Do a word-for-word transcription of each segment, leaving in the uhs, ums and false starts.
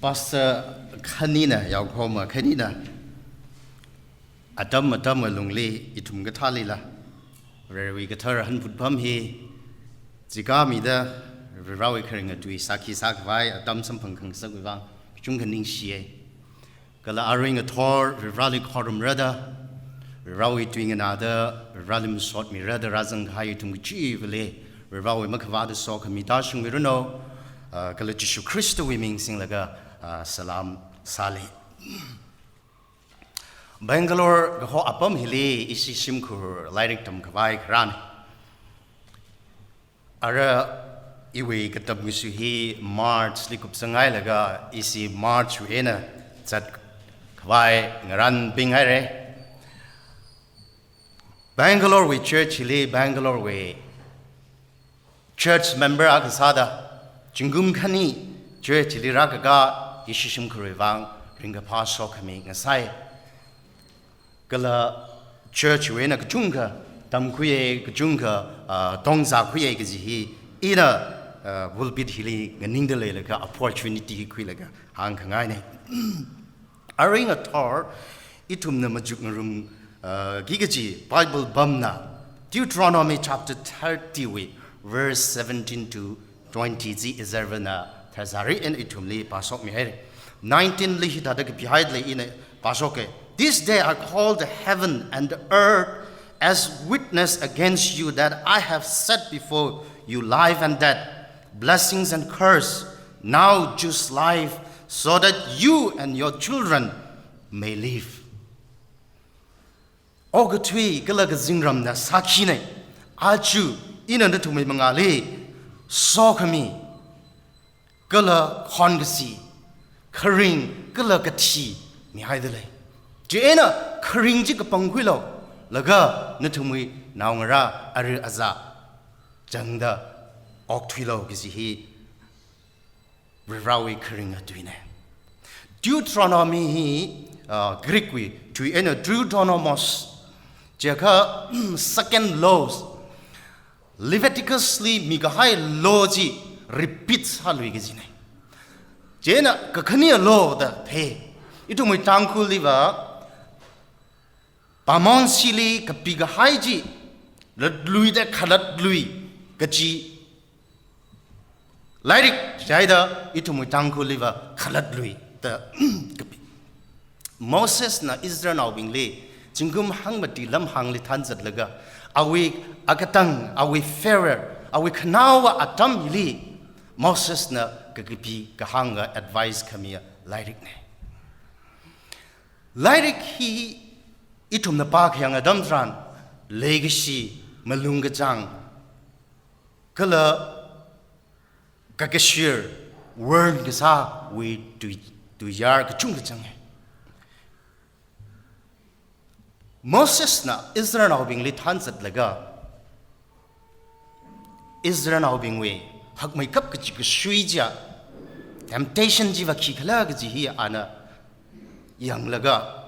Pastor khanina, yaokhoma khanina, atam atamwui lungli ithum kathālila Varewui kathar hanphut apam hi chikāmida Varewui kharinga tui sākhi sākhavai atam samphang khangasakwui vang kachungkha ningshiya. Kala arui ngathor Vareli khorumrada, Varewui tui nganāda, Vareli masotmirada rāzang kahai ithum kachivali Varewui makhavāta sokhami tāshungmiranu, ah, kala Jishu Khristawui ming singlaga, ah, salam sāli. Bangalore kaho apam hili ishi shimkhur lairik tamkhavai kharāna. Ara iwui katam kasui hi March li kupsangngailaga ishi March wui eina zatkhavai ngaranbinghaira. Bangalore wui church hili Bangalore wui church member akha sāda, zingkum khani church hili rākaka ishi shimkhurwui vang ringkaphā sokhami ngasai. Kala church wui eina kachungkha tamkhuiya, kachungkha, ah, tongzākhuiya kaji hi ina, ah, pulpit hili nganingda leilaga opportunity hi khuilaga hāngkhangaina. Arui ngathor ithumna machukngarum, ah, ki kaji Bible pamna Deuteronomy chapter thirty wui verse seventeen to twenty chi izarvana tharzari eina ithumli pāshokmihaira. Nineteen li hithāda kapihaida lei, ina pāshoka. "This day I call the heaven and the earth as witness against you that I have set before you life and death, blessings and curse. Now choose life so that you and your children may live." Okathui kala kazingramna sākhina, aja ina nathumwui mangāli sokhami kala khonkasā, kharing kala kathi mihaida lei. Chieina kharing chi kapangkhuilu, laga nathumwui naongarā ara azā changda okthuilu kaji hi Varewui kharinga tuina. Deuteronomy hi, ah, Greek wui tui eina Deuteronomos, chiakha second laws, Leviticus li mikahai law chi repeat sālui kajina. Chieina kakhane law da thei. Ithumwui Tangkhulliva pamong shili kapikahai chi latluida khalatlui kaji lairik chida ithumwui Tangkhulliva khalatlui da kapi. Mosesna Israelnaobingli zingkum hangmati lamhāngli thanzatlaga, awui akatang, awui Pharaoh, awui khanaowa atam hili Mosesna kakapi kahānga advice khamiya lairikna. Lairik hi ithumna pākhayang atam tharan, leikashi, malung kachāng, kala kakashir, warn kasāwui tui, tuiyār kachungkha changa. Mosesna Israelnaobingli thanzatlaga, Israelnaobingwui hakmeikap kachi kashui chiya, temptation chiva khikhala kaji hi ana yanglaga,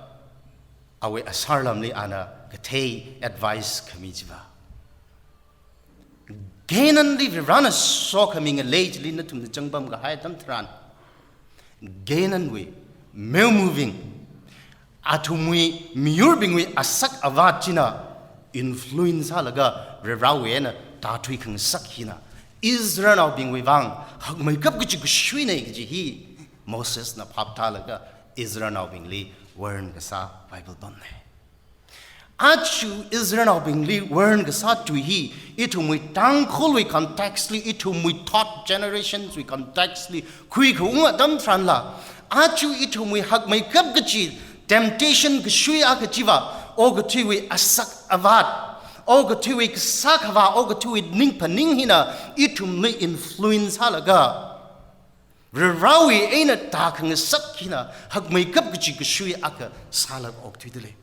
awui asarlamli ana kathei advice khami chiva, Canaanli Varena sokhami ngalei chili nathumna zangpam kahai atam tharan, Canaanwui meomabing, athumwui miyurbingwui asak avat china influence sālaga Varewui eina tāthui khangasak hina Israelnaobingwui vang hakmeikap kachi kashuina kaji hi Mosesna phap tālaga Israelnaobingli warn kasā Bible pamna. Aja Israelnaobingli warn kasā tui hi, ithumwui Tangkhulwui context li, ithumwui third generations wui context li khuikaung atam tharanla, aja ithumwui hakmeikap kachi temptation kashui akha chiva, okathuiwui asak avat, okathuiwui kasā khavā, okathuiwui ning phaning hina ithumli influence sālaga, Varewui eina tākhangasak hina hakmeikap kachi kashui akha sālaga okthuida lei.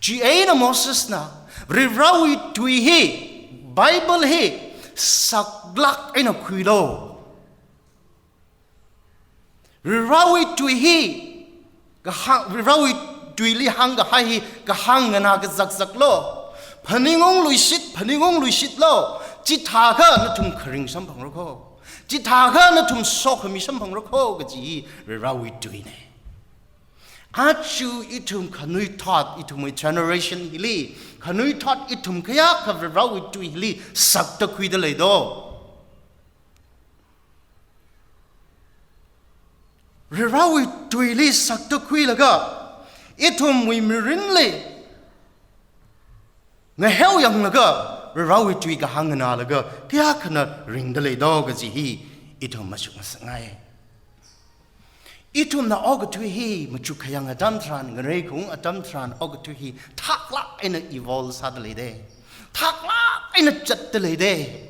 Chieina Mosesna Varewui tui hi, Bible hi saklāk eina khuilu. Varewui tui hi, kahāng, Varewui tuili hāngkahai hi kahāng nganā kazakzaklu. Phaningungluishit, phaningungluishitlu. Chithākha nathum kharing samphangra ko. Chithākha nathum sokhami samphangra kho kaji hi Varivarāwui tuina. Aja ithum khanuithot, ithumwui generation hili, khanuithot ithum kayākha Varivarāwui tui hili sakta khuida leido. Varivarāwui tuili sakta khuilaga, ithumwui mirinli ngaheo yanglaga, Varivarāwui tui kahāng nganālaga, kayākhana ringda leido kaji hi ithum machuk ngasakngai. Ithumna okathui hi machuk khayang atam tharan, ngareikhaung atam tharan, okathui hi thaklāk eina evolve sāda leide. Thaklāk eina zatda leide.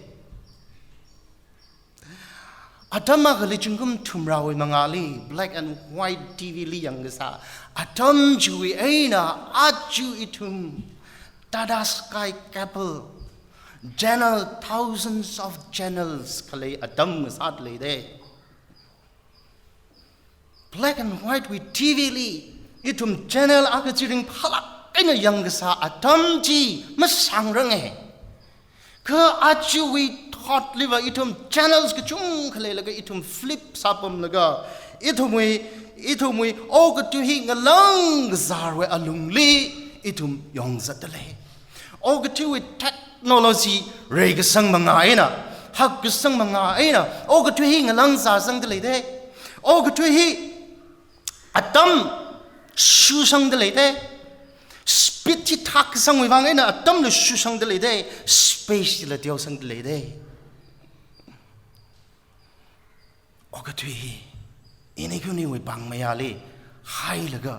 Atam akhali zingkum thumrāwui mangāli, black and white T V li yangkasā atam chiwui eina, aja ithum Tata Sky Cable, channel, thousands of channels khalei atam ngasāda leide. Black and white wui T V li, ithum channel akha chi ringphālāk eina yangkasā atam chi masāngranga. Kha ajawui thotliva ithum channels kachungkha leilaga ithum flip sāpamlaga, ithumwui, ithumwui okathui hi ngalang kazārwui alungli ithum yongzatda lei. Okathuiwui technology reikasang mangā eina, hakkasang mangā eina, okathui hi ngalang zāsangda leide. Okathui hi atam shusangda leide. Speed chi thaksangwui vang eina atamla shusangda leide. Space chila teosangda leide. Okathui hi ini khaniwui pāng mayāli hailaga,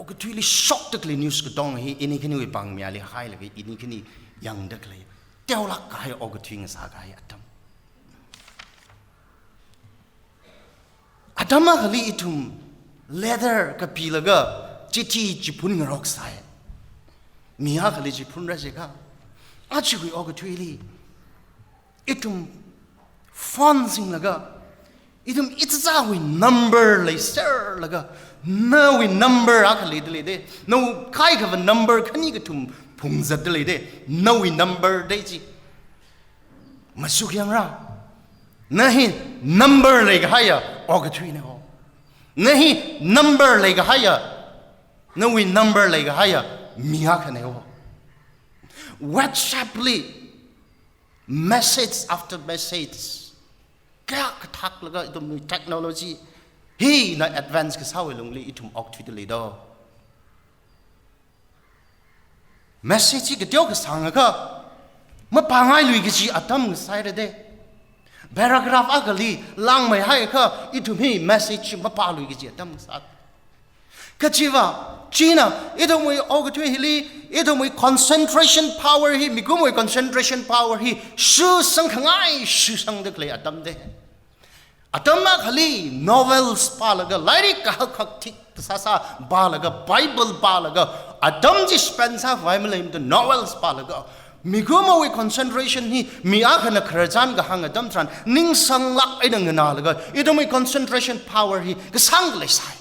okathuili shokda khalei news katong hi ini khaniwui pāng mayāli hailaga, ini khani yangda khalei, teolāk kahai okathui ngasā kahai atam. Atam akhali ithum letter kapilaga chithi chiphun ngarok sai. Mi akhali chiphunra jiakha, ajawui okathuili ithum phone singlaga, ithum ichichāwui number leiserlaga, nawui number akha leida leide. Nao kaikhava number khani kathum phungzatda leide. Nawui number dei chi. Machuk yangra. Na hi number leikahaiya okathuina ho. Na hi number leikahaiya, nawui number leikahaiya mi akhana ho. WhatsApp li message after message kayākha thaklaga ithumwui technology hina advance kasāwui lungli ithum okthuida leido. Message chi kateo kasāngakha mapāngailui kaji atam ngasaira de. Paragraph akhali langmei haiakha ithum hi message chi mapālui kaji atam ngasā. Kachiva, china, ithumwui okathui hili, ithumwui concentration power hi, mikumowui concentration power hi shusang khangai, shusangda khalei atam de. Atam akhali novels pālaga, lairik kahak hak thik sāsā pālaga, Bible pālaga, atam chi spend sākhavai maleimada novels pālaga, mikumowui concentration hi mi akhana khararchan kahāng atam tharan, ningsanglāk eina nganālaga, ithumwui concentration power hi kasāng leisai.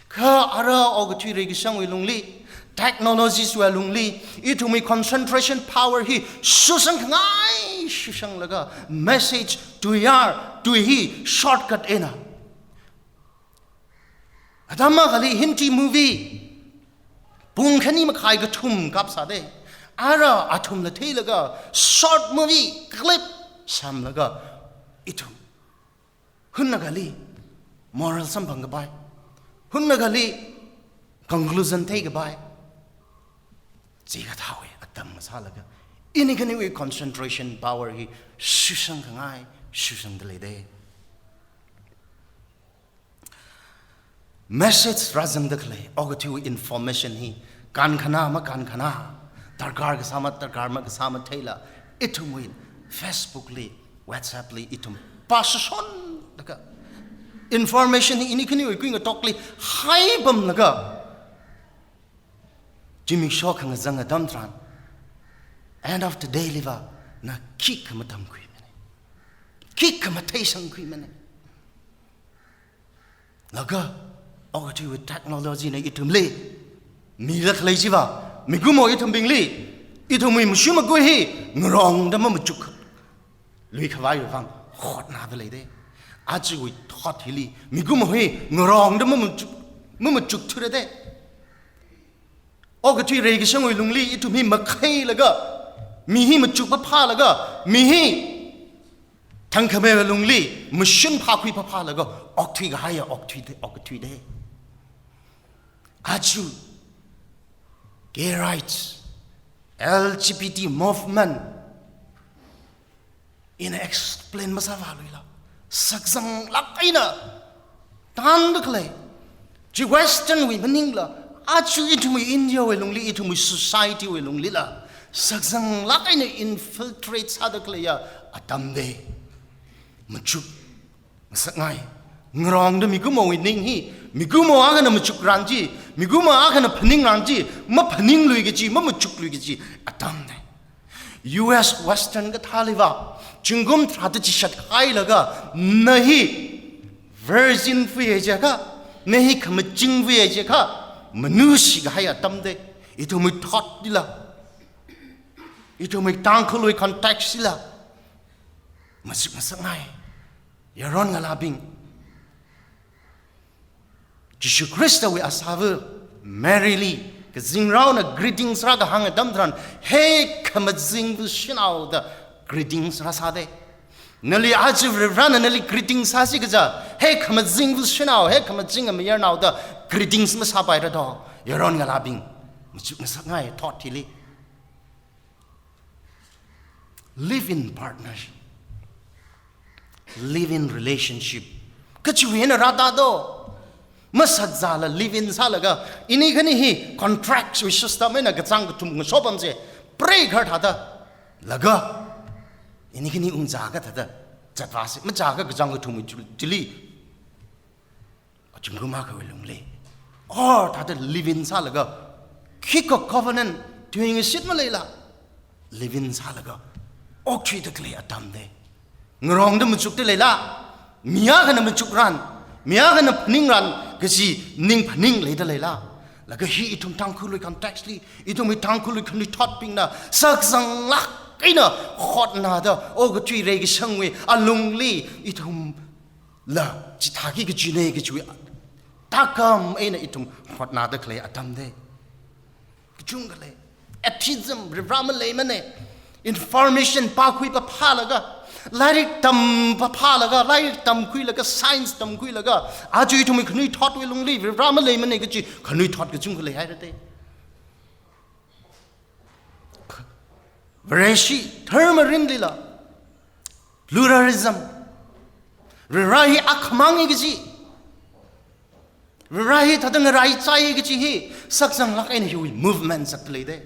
Kha ara okathui reikasangwui lungli, technologies wui lungli, ithumwui concentration power hi shusang khangai shusanglaga, message tuiyār, tui hi shortcut eina. Atam akhali Hindi movie pung khani makhai kathum kapsā de. Ara athumla theilaga short movie clip semlaga ithum hunna akhali moral samphang kapai, hunna akhali conclusion theikapai, chikathāwui atam masālaga, ini khaniwui concentration power hi shusang khangai, shusangda lei de. Message rāzangda khalei, okathuiwui information hi, kānkhana makānkhana, darkar kasā ma, darkar makasā matheila, ithumwui Facebook li, WhatsApp li, ithum pāshishonlaga, information hi ini khaniwui kuingatokli haipamlaga, zimiksho khangazang atam tharan, end of the day liva, na khikha matamkhuimana, khikha matheisangkhuimana. Laga, okathuiwui technology na ithumli mida khalei chiva, mikumo ithumbingli, ithumwui mashun makui hi ngarongda mamachuk luikhavai vang Hotnada leide. Ajawui thot hili, mikumo hi ngarongda mamachuk, mamachuk thurade. Okathui reikashangwui lungli ithum hi makhailaga, mi hi machuk phaphalaga, mi hi thangkhameiwui lungli mashun phākhui phaphalaga, okthui kahaiya okthuide, okathuide. Aja gay rights, L G B T movement, ina explain masāvāluila, sakzanglāk eina tānda khalei. Chi Western wui maningla, aja ithumwui India wui lungli, ithumwui society wui lunglila, sakzanglāk eina infiltrate sāda khaleiya atamde. Machuk ngasakngai. Ngarongda mikumowui ning hi, mikumo akhana machukran chi, mikumo akhana phaningran chi, maphaninglui kaji, mamachuklui kaji atamne. U S Western kathāliva, zingkum tharāda chishat hailaga, na hi virgin fuiya jiakha, na hi khamaching fuiya jiakha, manushi kahai atamde. Ithumwui thot hila, ithumwui Tangkhulwui context hila, machuk ngasakngai. Yaron ngalābing, Jishu Khristawui asāva Maryli, kazingraona greetings rākahāng atam tharan, "He khamazingva shanao" da greetings rāsāde. Nali aja Varivarana nali greetings sāsi kaja, "He khamazingva shanao, he khamazing mayarnao" da greetings masāpaira do, yaron ngalābing. Machuk ngasakngai thot hili. Live in partnership. Live in relationship. Kachiwui eina rāda do. Masāzāla live in sālaga, ini khani hi contract wui system eina kachāng kathum ngashopamse, preikhar thāda laga, ini khani ungzā kathāda zatvāse, mazākha kachāng kathum chili. Zingkum akhawui lungli. Or thāda live in sālaga, khikha covenant, tuingashit maleila, live in sālaga, okthuida khalei atamde. Ngarongda machukda leila, mi akhana machukran, mi akhana phaningran kaji ning phaning leida leila. Laga hi ithum Tangkhulwui context li, ithumwui Tangkhulwui khanuithotbingna sakzanglāk eina hotnada, okathui reikashangwui alungli ithum la chithāki kajine kachiwui tākam eina ithum hotnada khalei atamde. Kachungkha lei. Atheism, Varivara maleimane. Information pākhui phaphalaga, lairik tam phaphalaga, lairik tamkhuilaga, science tamkhuilaga, aja ithumwui khanuithotwui lungli Varivara maleimane kaji khanuithot kachungkha leihairade. Vareshi, dharma mirinlila, pluralism, Varivara hi akhamang kaji, Varivara hi thāda ngaraichai kaji hi sakzanglāk eina hiwui movement sāda leide.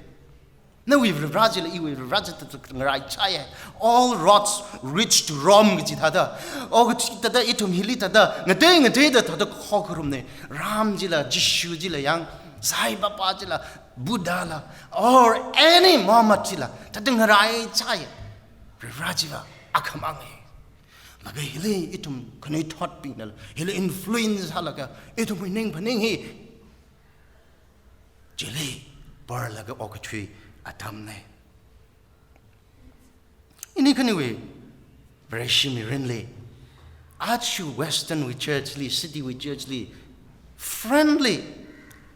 Nawui Varivara chila iwui Varivara chi thāda ngaraichai. All roads reach to Rome kaji thāda. O kaji thāda ithum hili thāda ngatei ngateida thāda khokharumne. Ram chila, Jishu chila yang, Sai Baba chila, Buddha la, or any Mohammed chila, thāda ngaraichai. Varivara chiva akhamang. Laga hili ithum khanuithotbingna, hili influence sālaga, ithumwui ning phaning hi chili barlaga okathui atamne. Ini khaniwui Vareshi mirinli, aja Western wui church li, city wui church li, friendly,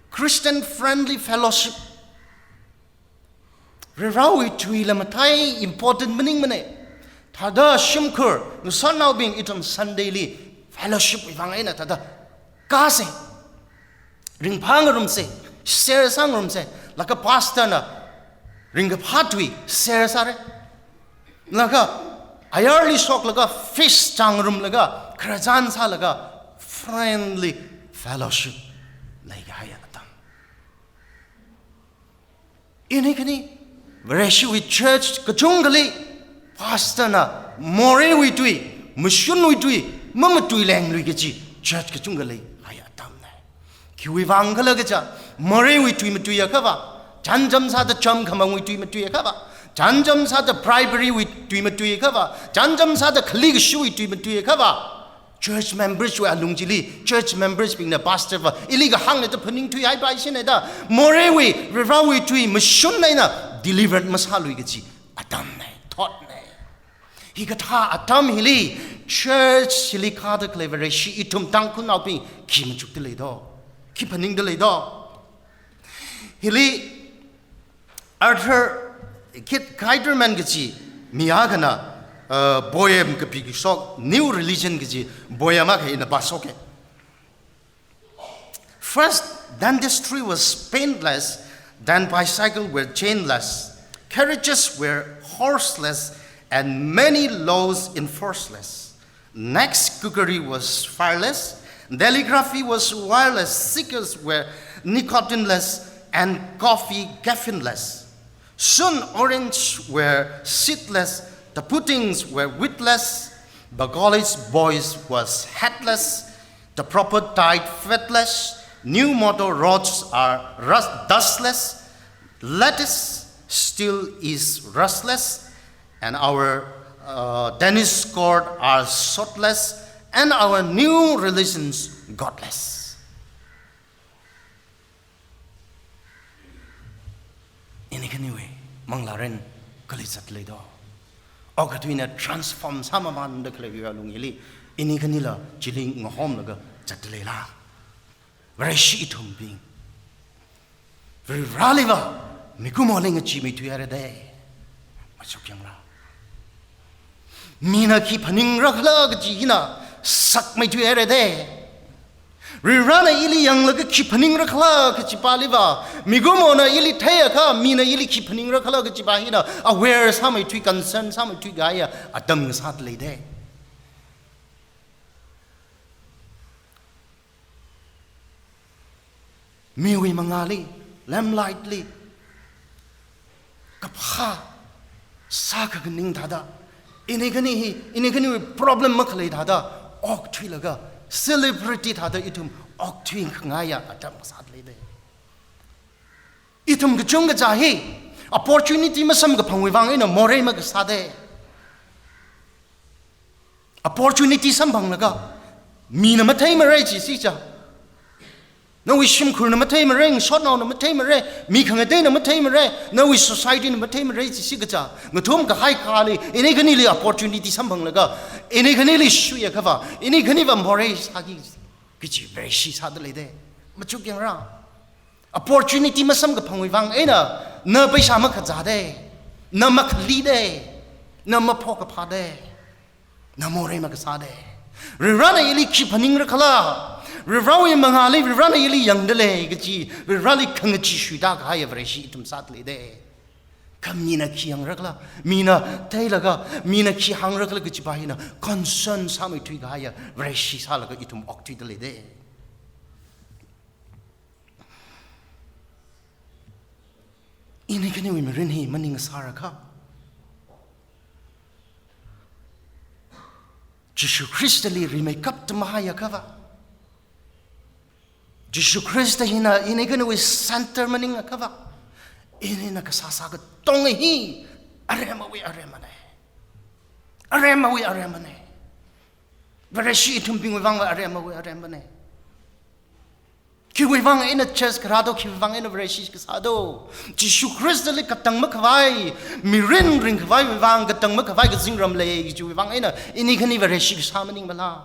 Christian friendly fellowship. Varivarawui tuila mathei important maningmane. Thāda shimkhur, ngasotnaobing ithum Sunday li fellowship wui vang eina thāda kāse. Ringphāngarumse, share sāngarumse, laga pastor na ringkaphā tui share sāre. Laga ayarli shoklaga, feast chāngarumlaga, khararchan sālaga, friendly fellowship leikahai atam. Ini khani, Vareshiwui church kachungkhali, pastor na moreiwui tui, mashunwui tui, mamatuilenglui kaji church kachungkha leihai atamne. Khiwui vang khala kaja, moreiwui tui matuiakhava, chānjam sāda chamkhamangwui tui matuiakhava, chānjam sāda bribery wui tui matuiakhava, chānjam sāda khali kashuwui tui matuiakhava, church members wui alung chili, church members bingna pastor va, ili kahāngna da phaningthuihaipai sine da, moreiwui, Varivarawui tui mashun eina delivered masālui kaji atamne, thotne. Hikathā atam hili, church hili khāda khalei Vareshi ithum Tangkhulnaobing khi machukda lei do? Khi phaningda lei do? Hili Arthur Kid Guiterman kaji mi akhana, uh, poem kapi kashok, New Religion kaji poem akha ina pāshoka. First, dentistry was painless, then bicycle were chainless, carriages were horseless, and many laws enforceless. Next, cookery was fireless, telegraphy was wireless, cigars were nicotineless, and coffee caffeineless. Soon oranges were seedless, the puddings were wheatless, the college boys was hatless, the proper diet fatless, new motor roads are rust, dustless, lettuce still is rustless, and our, uh, tennis court are shortless, and our new religions godless. Ini khaniwui manglārin kali zatda lei do? Okathuina transform sāmamānda khalei alung hili, ini khanila chili ngahomlaga zatda leila? Vareshi ithumbing, Varivarāliva mikumoli ngacheemeithuihaira de. Machuk yangra. Mina khi phaningra khala kaji hina sakmeithuihaira de. Varivarāna ili yanglaga khi phaningra khala kajipāliva, mikumona ili theiakha, mina ili khi phaningra khala kajipā hina aware sāmeithui, concern sāmeithui kahaiya atam ngasāda lei de. Miwui mangāli, limelight li kaphā sākhanganing thāda, ini khani hi, ini khaniwui problem makhalei thāda okthuilaga, celebrity thāda ithum okthui khangaiya atam ngasāda lei de. Ithum kachungkha chi hi opportunity masamkaphangwui vang eina morei makasā de. Opportunity samphanglaga, mina matheimara jisi cha, nawui shimkhurna matheimara, ngasotnaona matheimara, mi khangateina matheimara, nawui society na matheimara jisi kacha, ngathum kahai kali, ini khanili opportunity samphanglaga, ini khanili shuiakhava, ini khaniva morei sāki kaji Vareshi sāda lei de. Machuk yangra. Opportunity masamkaphangwui vang eina, na paisa makhazā de, na makhali de, na maphokaphā de, na morei makasā de. Varivarāna ili khi phaningra khala, Varivarāwui mangāli Varivarāna ili yangda lei kaji, Varivarāli khangachee shuida kahaiya Vareshi ithum sāda lei de. Kha mina khi yangra khala, mina theilaga, mina khi hāngra khala kajipā hina concern sāmeithui kahaiya Vareshi sālaga ithum okthuida lei de. Ini khaniwui mirin hi maningsārakha, Jishu Khristali rimeikapta mahaiakhava, Jishu Khrista hina ini khaniwui center maningakhava, inina kasāsā katonga hi aremawui aremana. Aremawui aremana. Vareshi ithumbingwui vangva aremawui aremana. Khiwui vang eina church kharā do, khiwui vang eina Vareshi kasā do? Jishu Khristali katang makhavai mirin ringkhavaiwui vang, katang makhavai kazingram lei, chiwui vang eina ini khani Vareshi kasā maningmala?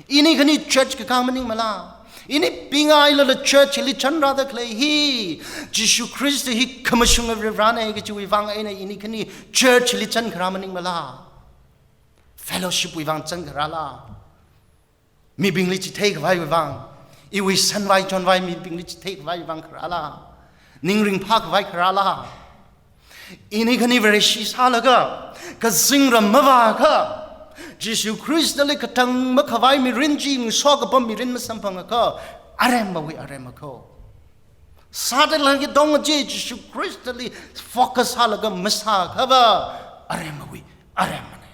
Ini khani church kakā maningmala? Ini pingailala church li chanrāda khalei hi, Jishu Khrista hi khamashunga Varivarāna kajiwui vang eina ini khani church li chankharā maningmala? Fellowship wui vang chankharāla? Mibingli chitheikhavaiwui vang, iwui sanvai chonvai mibingli chitheikhavaiwui vang kharāla? Ning ringphākhavai kharāla? Ini khani Vareshi sālaga, kazingram mavāakha, Jishu Khristali katang makhavai mirin chi, ngasokapam mirin masamphangakha, aremmawui aremma kho. Sāda lei katonga chi Jishu Khristali focus sālaga masāakhava, aremmawui aremmana.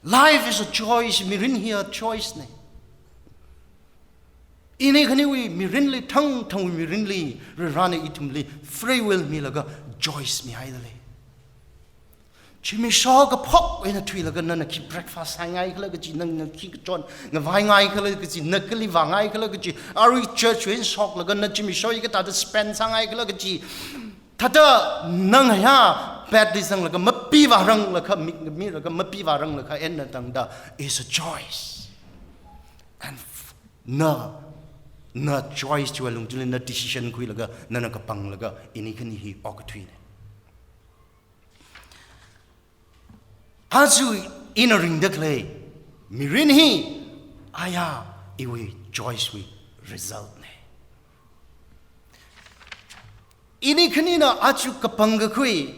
Life is a choice, mirin hi a choice na. Ini khaniwui mirinli, thangthangwui mirinli, Varivarāna ithumli free will milaga choice mihaida lei. Zimiksho kaphok eina thuilaga nana khi breakfast sāngaikhala kaji, nana khi kachon ngavāingaikhala kaji, na kali vāngaikhala kaji, arui church wui eina shoklaga na zimiksho hi kathāda spend sāngaikhala kaji, thāda na ngayā bed li zanglaga map Pivaranglakha, mi, milaga mapivaranglakha eina tangda is a choice. And f-, na, na choice chiwui lungtuli na decision khuilaga, nana kapanglaga, ini khani hi okathuine. Aja ina ringda khalei mirin hi, aya, iwui choice wui result ne. Ini khanina aja kapangkakhui,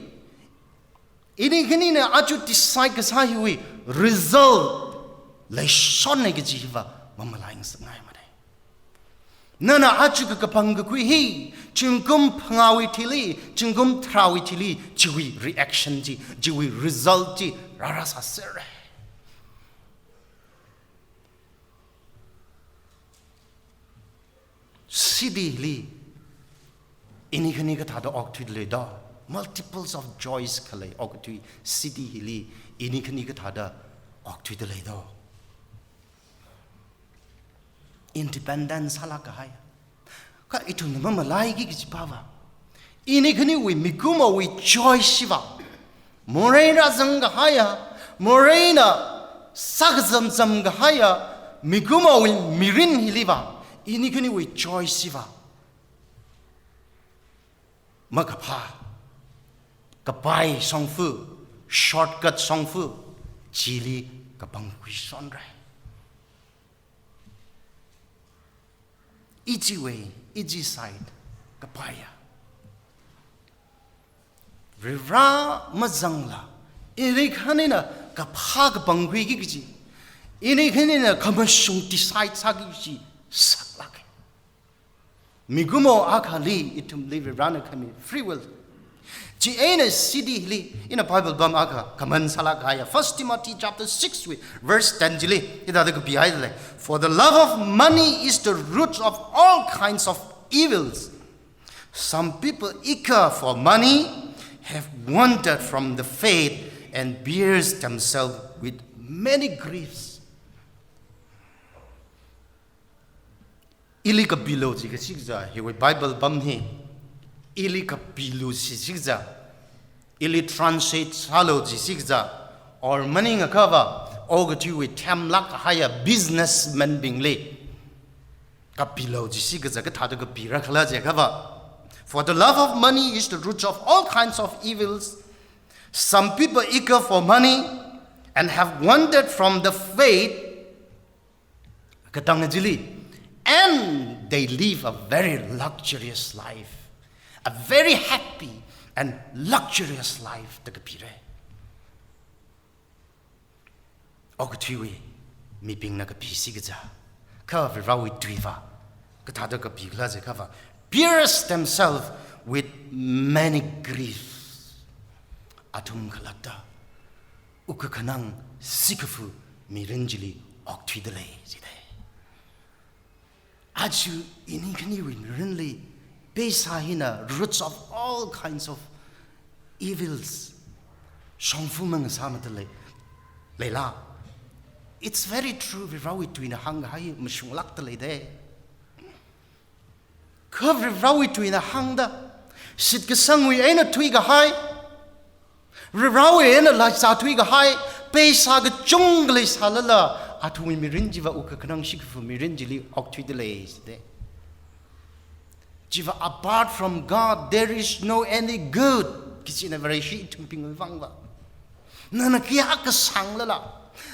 ini khanina aja decide kasā hiwui result leishonna kaji hiva mamalai ngasakngaimane. Nana aja ka-, kapangkakhui hi, zingkum phangāwui thili, zingkum tharāwui thili, chiwui reaction chi, chiwui result chi, rārāsāsera. City hili, ini khani kathāda okthuida lei da, multiples of joys khalei okathui city hili, ini khani kathāda okthuida lei da. Independent sālāk kahai. Kha ithumna mamalaiki kaji pava, ini khaniwui mikumowui choice hiva, morei rāzang kahaiya, moreina sākazamzam kahaiya, mikumowui mirin hiliva, ini khaniwui choice hiva makaphā, kapai shongfa, shortcut shongfa, chili kapangkhui shonrai. Ichiwui, ichi side kapaiya. Varivara mazangla, ini khanina kaphā kapangkhuiki kaji, ini khanina khamashung decide sāki kaji saklāke. Mikumo akhali ithumli Varivarana khami free will. Chieina city hili, ina Bible pam akha command sālāk kahaiya, First Timothy chapter six wui verse ten chili, hithāda kapihaida lei. "For the love of money is the root of all kinds of evils. Some people eager for money have wandered from the faith and pierced themselves with many griefs." Ili kapilu chi kachi kaja, hiwui Bible pam hi, ili kapilu chi chi kaja, ili translate sālu chi chi kaja, or maningakha va, okathuiwui themlāk kahaiya businessman bingli kapilu chi chi kaja, kathāda kapira khala jiakha va, "For the love of money is the root of all kinds of evils. Some people eager for money and have wandered from the faith." Katang chili, "And they live a very luxurious life, a very happy and luxurious life," da kapire. Okathuiwui mibingna kapi chi kaja, kha Varivarawui tuiva kathāda kapi khala jiakha va, "pierce themselves with many griefs." Athum khalatta wukkhanang sikafu mirin chili okthuida lei jide. Aja ini khaniwui mirinli, paisa hina roots of all kinds of evils, shongfa mang sāmada lei, leila? It's very true, Varivarawui tuina hāngkahai mashunglākda leide. Kha Varivarawui tuina hāngda, shitkasangwui eina thuikahai, Varivarawui eina laichā thuikahai, paisa kachungkha leisālala, athumwui mirin chiva wukkhanang sikafu mirin chili okthuida lei jide. Chiva, "Apart from God, there is no any good," kachina Vareshi ithumbingwui vangva. Nana kayākha sānglala,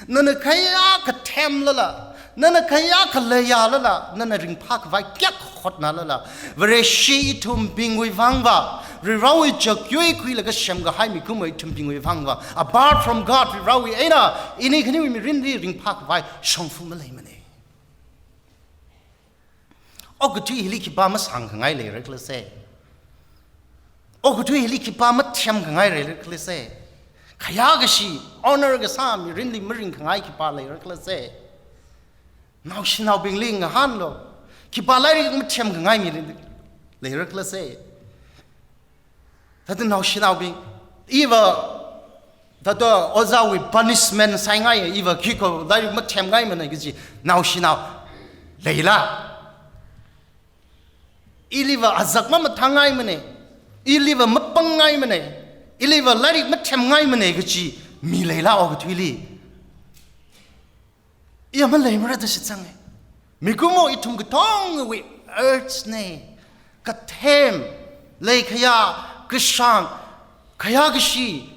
nana kayākha themlala, nana kayākha leiyālala, nana ringphākhavai kayākha hotnālala, Vareshi ithumbingwui vangva, Varivarawui chakyui khuilaga semkahai mikumo ithumbingwui vangva, apart from God, Varivarawui eina ini khaniwui mirinli ringphākhavai shongfa maleimane. Okathui hili khipā masāngkhangai leira khala se? Okathui hili khipā mathemkhangai leira khala se? Khayākashi, honor kasā mirinli maringkhangai khipā leira khala se? Naoshinaobingli ngahānlu. Khipā lairik mathemkhangai mirinli leira khala se? Thāda naoshinaobing, iva, thāda ojāwui punishment sāngai, iva khikha lairik mathemngaimana kaji naoshinao leila? Iliva azak mamathāngaimane, iliva mapangngaimane, Iliva lairik mathem ngaimana kachi mi leila okathuili. Iya maleimara da shitsanga. Mikumo ithum katongawui urge na. Kathem, leikhaya, kashang, khayā kashi,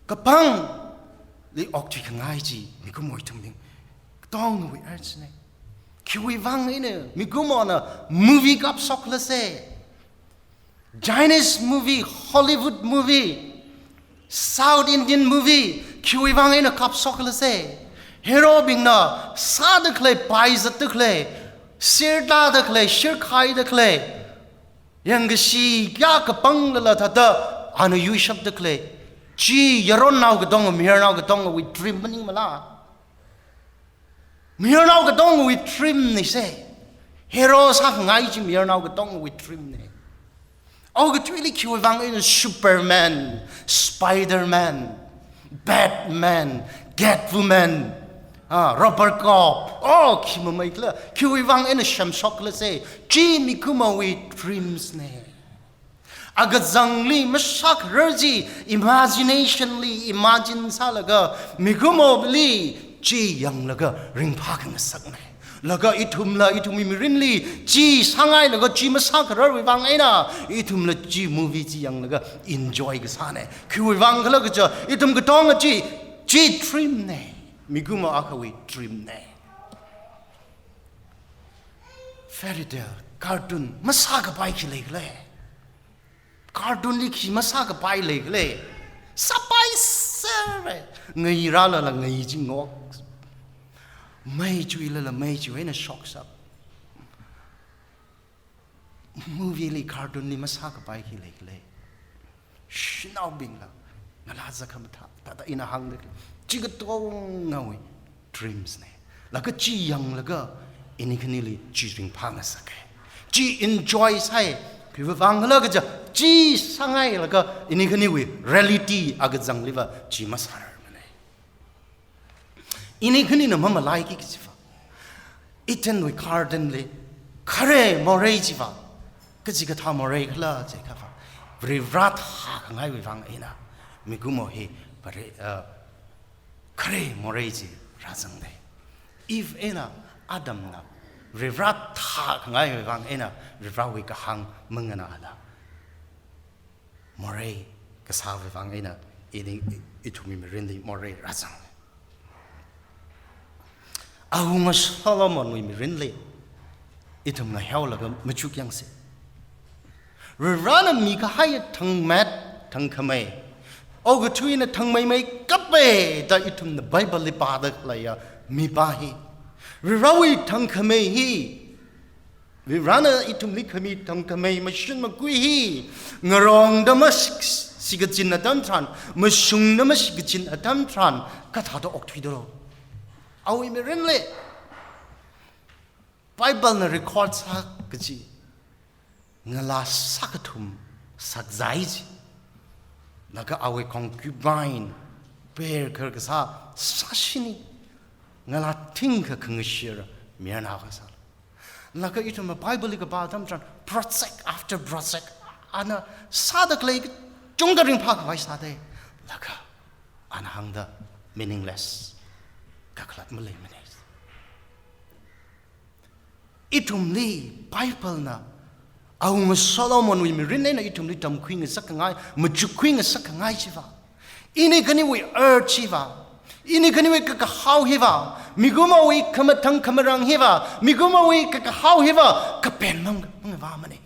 kapangli okthui khangai chi mikumo ithumbing katongawui urge na. Khiwui vang eina mikumona movie kapshok khala se? Chinese movie, Hollywood movie, South Indian movie, khiwui vang eina kapshok khala se? Hero bingna sāda khalei, pai zatda khalei, sirtāda khalei, shirkhaida khalei, yangkashi kayā kapanglala thāda ana yuishapda khalei, chi yaronnao katonga, mayarnao katongawui dream maningmala? Mayarnao katongawui dream na se. Hero sākhangai chi mayarnao katongawui dream na. Okathuili khiwui vang eina Superman, Spiderman, Batman, Catwoman, ah, Robocop, oh, khi mamei khala, khiwui vang eina semshok khala se? Chi mikumowui dreams na. Akazangli masākharar chi imagination li imagine sālaga, mikumoli chi yanglaga ringphā khangasakna. Laga ithumla, ithumwui mirinli chi sāngailaga, chi masākhararwui vang eina ithumla chi movie chi yanglaga enjoy kasāna. Khiwui vang khala kaja, ithum katonga chi, chi dream na. Mikumo akhawui dream na. Fairy tale, cartoon masākapai khi leikhala? Cartoon li khi masākapai leikhala? Sāpai sera. Ngai rālala ngai chi ngok. Mei chuilala mei chi eina shokshap. Movie li, cartoon li masākapai khi leikhala? Shanaobingla ngalā zakhamathā, thāda ina hāngda khalei, chi katongawui dreams na. Laga chi yanglaga ini khanili chi ringphā ngasaka. Chi enjoy sāi, khiwui vang khala kaja, chi sāngailaga ini khaniwui reality akazangliva chi masārarmana. Ini khanina mamalaiki kajiva, Eden wui garden li khare morei chiva, kachikathā morei khala jiakhava, Varivarā thākhangaiwui vang eina mikumo hi pare, uh, khare morei chi rāzangda. Eve eina Adamna Varivarā thākhangaiwui vang eina Varivarāwui kahāng manganāla morei kasāwui vang eina ini, ithumwui mirinli morei rāzang. Awunga Solomonwui mirinli ithumna haolaga machuk yangsa. Varivarāna mikahai thangmet, thangkhamei, okathui eina thangmeimeikapai da ithumna Bible li pāda khaleiya mipā hi, Varivarāwui thangkhamei hi, Varivarāna ithumli khami thangkhamei mashun makui hi, ngarongda mashik-, shikachin atam tharan, mashungda mashikachin atam tharan, kathāda okthuidalo? Awui mirinli Bible na record sā kaji, ngalā sākathum sakzai chi. Laga awui concubine, pheikar kasā sāshini, ngalā thingkha khangashir mayarnao kasā. Laga ithumna Bible li kapā atam tharan, project after project ana sāda khalei kachungkha ringphākhavai sāda. Laga ana hāngda meaningless, kakhalat maleimana. Ithumli Bible na awunga Solomonwui mirin eina ithumli tamkhui ngasakkhangai, machukkhui ngasakkhangai chiva, ini khaniwui urge chiva, ini khaniwui kakahao hiva, mikumowui khamathang khamarang hiva, mikumowui kakahao hiva kapen mang, mangavāmana.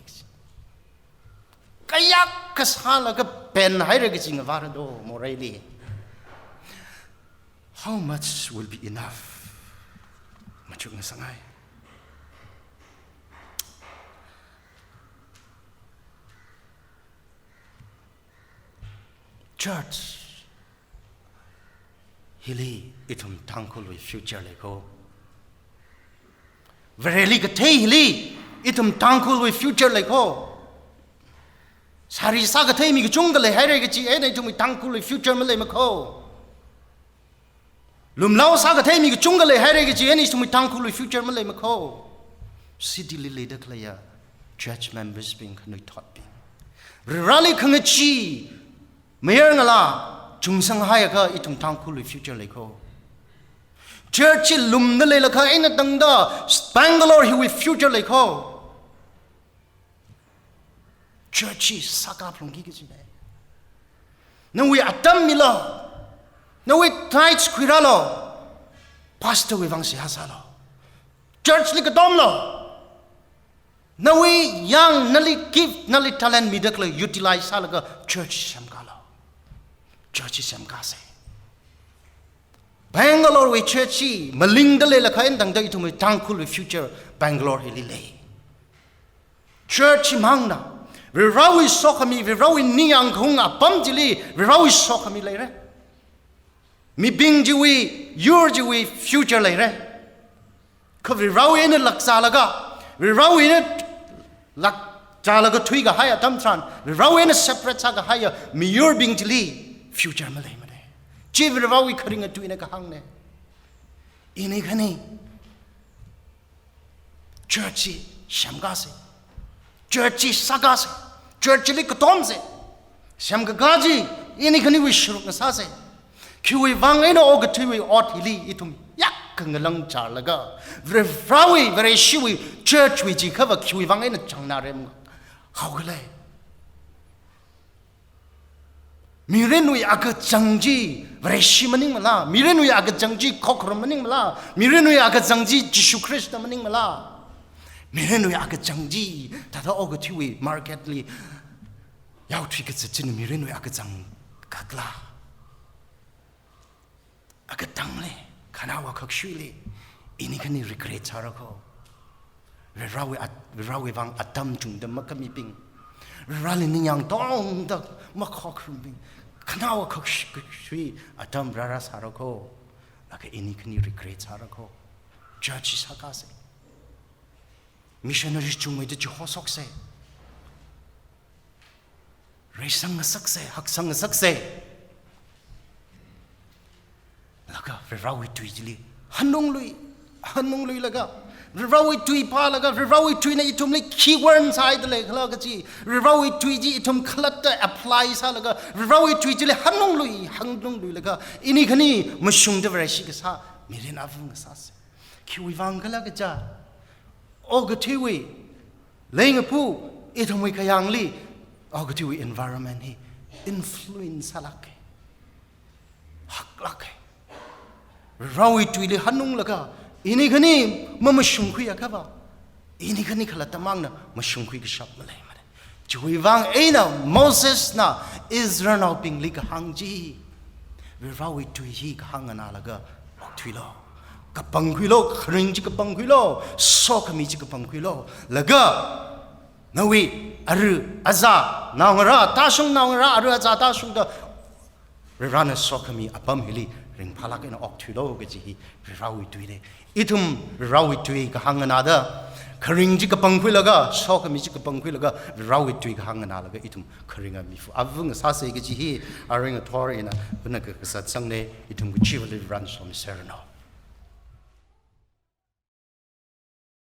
Kayākha sālaga penhaira kaji ngavārado moreili? How much will be enough? Machuk ngasakngai. Church, hili ithum Tangkhulwui future lei ko. Vareli kathei hili ithum Tangkhulwui future lei ko. Sari sākathei mi kachungkha leihaira kaji eina ithumwui Tangkhulwui future maleima ko. Lumlao sākathei mi kachungkha leihaira kaji eina ithumwui Tangkhulwui future maleima ko. City li leida khaleiya church members bing, khanuithotbing, Vareli khangachee mayar ngala chungsang haiakha ithum Tangkhulwui future lei kho. Church chi lumda leilakha eina tangda Bangalore hiwui future lei kho. Church chi sākā phalungki kajina. Nawui atam milo. Nawui tithes khuirālo. Pastor wui vang seihā sālo. Church li katomlo. Nawui yang nali gift, nali talent mida khalei utilize sālaga church semkālo. Church semkāsa. Bangalore wui church chi malingda leilakha eina tangda ithumwui Tangkhulwui future Bangalore hili lei. Church mangna Varewui sokhami, Varewui ningyāng kahung apam chili Varewui sokhami leira. Mibing chiwui, yur chiwui future leira. Kha Varewui eina lākzālaga, Varewui eina lākzālaga thuikahai atam tharan, Varewui eina separate sākahaiya miyurbing chili future maleimana. Chi Varewui kharinga tuina kahāngna. Ini khani church chi semkāsa. Church chi sākāsa. Church chili katomsa. Semkakā chi ini khaniwui sharuk ngasāsa. Khiwui vang eina okathuiwui ot hili ithum yakkhangalang chālaga, Varewui, Vareshiwui church wui chikhava khiwui vang eina changnarem haokhala? Mirinwui akachang chi Vareshi maningmala? Mirinwui akachang chi khokharum maningmala? Mirinwui akachang chi Jishu Khrista maningmala? Mirinwui akachang chi thāda okathuiwui market li yaothui kazat china mirinwui akachang kakla? Akatangli, khanaowa khakshuili, ini khani regret sāra kho. Varewui at-, Varewui vang atam chungda makamibing, Vareli ningyāng tongda makhokharumbing, khanaowa khakshu-, khakshui atam rāra sāra kho. Laga ini khani regret sāra kho. Church sākāsa. Missionary chungmeida chihosoksa. Reisang ngasaksa, haksang ngasaksa. Laga Varewui tui chili hanunglui, hanungluilaga, Varewui tui pālaga, Varewui tuina ithumli khi warn sāhaida leikhala kaji, Varewui tui chi ithum khalatta apply sālaga, Varewui tui chili hanunglui, hanungluilaga, ini khani mashungda Vareshi kasā mirin ava ngasāsa. Khiwui vang khala kaja, okathuiwui leingapu, ithumwui kayāngli okathuiwui environment hi influence sālāka, haklāka. Varewui tuili hanunglaga, ini khani mamashungkhui akhava, ini khani khalatta mangna mashungkhui kashap maleimana. Chiwui vang eina Mosesna Israelnaobingli kahāng chi, Varewui tui hi kahāng nganālaga okthuilo. Kapangkhuilo, kharing chi kapangkhuilo, sokhami chi kapangkhuilo. Laga nawui aru azā, naongarā, tāshung naongarā, aru azā tāshungda Varena sokhami apam hili ringphālāk eina okthuilo kaji hi Varewui tuina. Ithum Varewui tui kahāng nganāda, kharing chi kapangkhuilaga, sokhami chi kapangkhuilaga, Varewui tui kahāng nganālaga, ithum kharinga mifu ava ngasāsa kaji hi, arui ngathor ina, puna kakasat sangna, ithum kachivali Varena somiserranu.